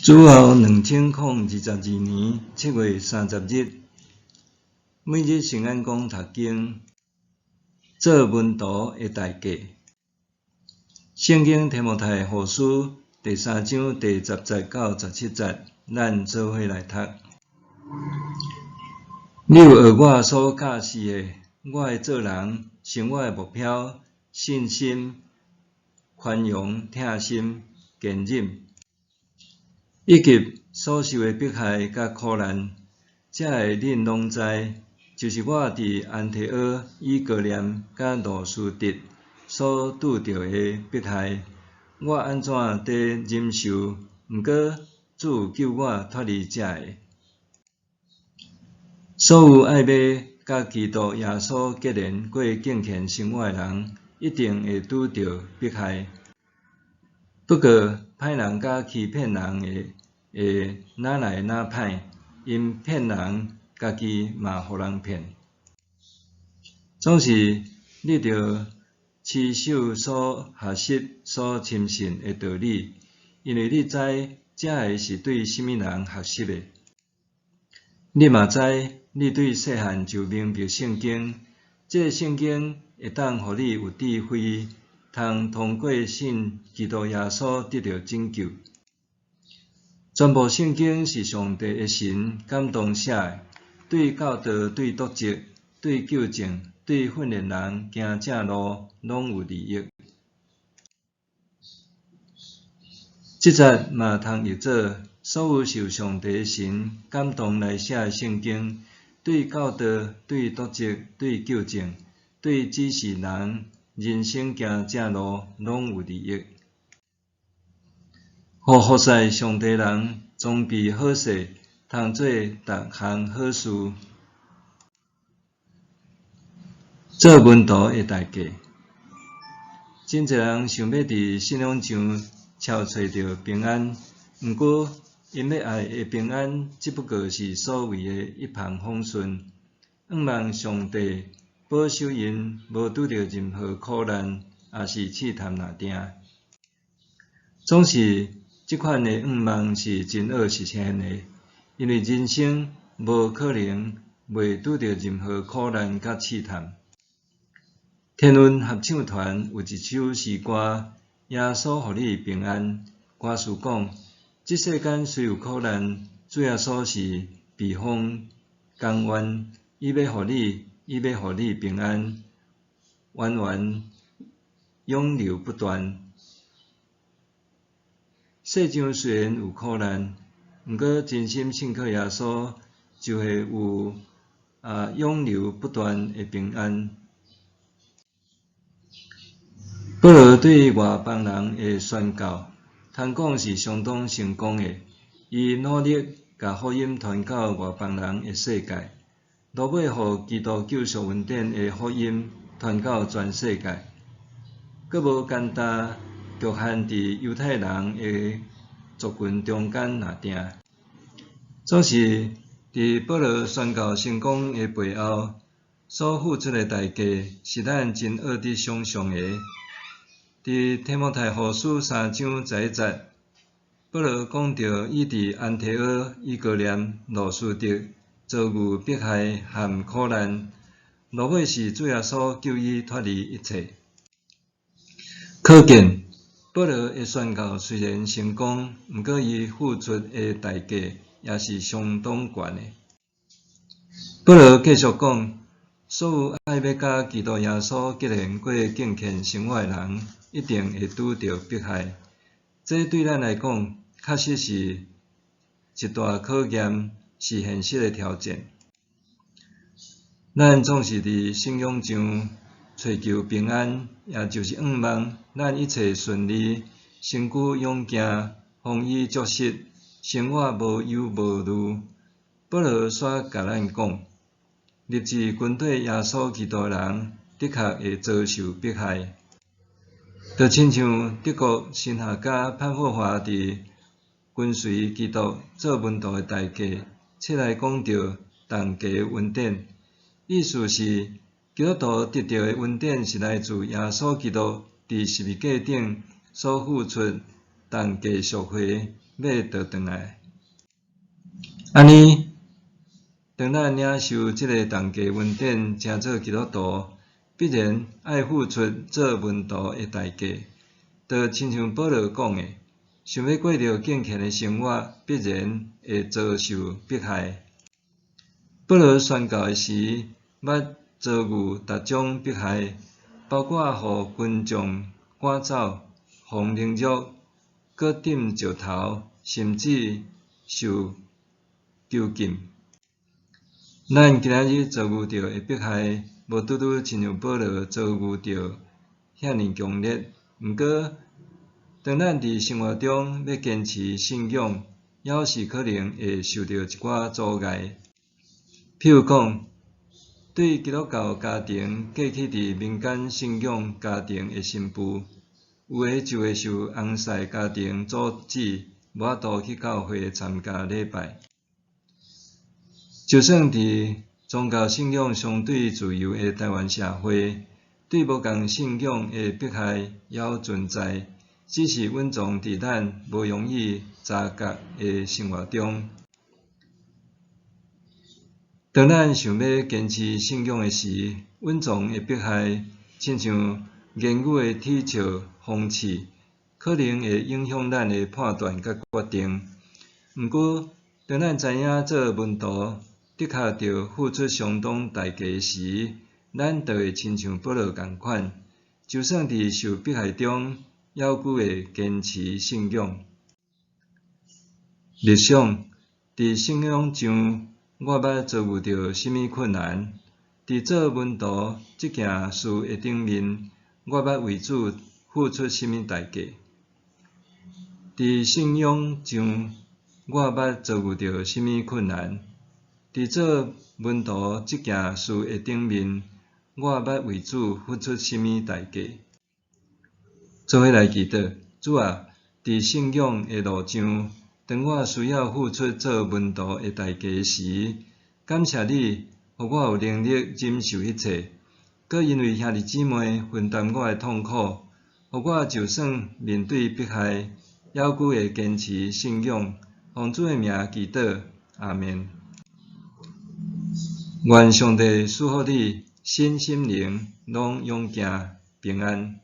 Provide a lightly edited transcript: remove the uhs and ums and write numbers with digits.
主後2022年7月30日，每日聖安講讀經，做門徒的代價。聖經提摩太後書第三章第10節到17節，咱做伙來讀。你有學我所教示的，我的做人、生活的目標、信心、寬容、疼心、堅忍，以及所受的迫害佮苦難，這个恁攏知，就是我佇安提阿、以哥念佮路司得所拄著的迫害，我按怎佇忍受？毋過主救我脫離這个。所有愛欲佮基督耶穌結連過敬虔生活的人，一定會拄著迫害。不過，歹人佮欺騙人的會愈來愈歹，𪜶騙人，家己嘛予人騙。總是你著持守所學習、所深信的道理，因為你知這个是對啥物人學習的。你嘛知，你對細漢就明白聖經，這个聖經會當予你有智慧，通通過信基督耶穌得著拯救。全部聖經是上帝的神感動寫的，對教導、對督責、對糾正、對訓練人行正路，攏有利益。這節嘛通譯做：所有受上帝神感動來寫的聖經，對教導、對督責、對糾正、對指示人人生行正路，攏有利益。予服侍上帝人裝備好勢，通做逐項好事。做門徒的代價，真濟人想欲佇信仰上撨揣著平安，毋過𪜶欲愛的平安，只不過是所謂的一帆風順。向望上帝保守𪜶無拄著任何苦難，抑是試探若定。總是這款的向望是真惡實現的，因為人生無可能袂拄著任何苦難佮試探。天韻合唱團有一首詩歌：耶穌予你平安。歌詞講：這世間雖有苦難，主耶穌是避風港灣，伊欲予你，伊欲予你平安，源源湧流不斷。世上雖然有苦難，毋過真心信靠耶穌，就會有湧流不斷的平安。保羅對外邦人的宣教，通講是相當成功的。伊努力共福音傳到外邦人的世界，落尾予基督救贖恩典的福音傳到全世界，閣無干焦局限佇猶太人的族群中間爾定。總是佇保羅宣教成功的背後，所付出的代價是咱真學得想像的。佇提摩太後書三章11節，保羅講著伊佇安提阿、以哥念、路司得遭遇迫害和苦難，落尾是主耶穌救伊脫離一切。可見保羅的宣教雖然成功，毋過伊付出的代價也是相當懸的。保羅繼續講，所有愛欲佮基督耶穌結連過敬虔生活的人，一定會拄著迫害。這對咱來講，確實是一大考驗，是現實的挑戰。咱總是佇信仰上揣求平安，也就是向望咱一切順利，身軀勇健，豐衣足食，生活無憂無慮。保羅煞共咱講，立志跟綴耶穌基督的人，的確會遭受迫害。就親像德國神學家潘霍華佇跟隨基督做門徒的代價，冊內講著同價恩典，意思是基督徒得著的恩典是來自耶穌基督佇十字架頂所付出同价赎回买倒转来。按呢，當咱領受這个同價恩典，成做基督徒，必然愛付出做門徒的代價。就親像保羅講的，想欲過著敬虔的生活，必然會遭受迫害。保羅宣教的時，捌遭遇逐種迫害，包括予群眾趕走、予凌辱、閣釘石頭，甚至受囚禁。咱今仔日遭遇著的迫害，無拄拄親像保羅遭遇著遐爾強烈。毋過，當咱佇生活中欲堅持信仰，猶是可能會受著一寡阻礙。譬如講，對基督教家庭過去佇民間信仰家庭的新婦，有的就會受翁婿家庭阻止，無法度去教會參加禮拜。就算佇宗教信仰相對自由的台灣社會，對無仝信仰的迫害猶存在，只是隱藏佇咱無容易察覺的生活中。當咱想欲堅持信仰的時，隱藏的迫害，親像言語的恥笑、諷刺，可能會影響咱的判斷佮決定。毋過，當咱知影做門徒的確著付出相當代價時，咱就會親像保羅仝款，就算佇受迫害中，猶閣會堅持信仰。默想，佇信仰上，我捌遭遇著啥物困難？佇做門徒這件事的頂面，我捌為主付出啥物代價？佇信仰上，我捌遭遇著啥物困難？佇做門徒這件事的頂面，我捌為主付出啥物代價？做伙來祈禱，主啊，佇信仰的路上，當我需要付出做門徒的代價時，感謝你，予我有能力忍受一切。閣因為兄弟姊妹分擔我的痛苦，予我就算面對迫害，猶閣會堅持信仰。奉主的名祈禱，阿們。願上帝賜福你，身心靈攏勇健平安。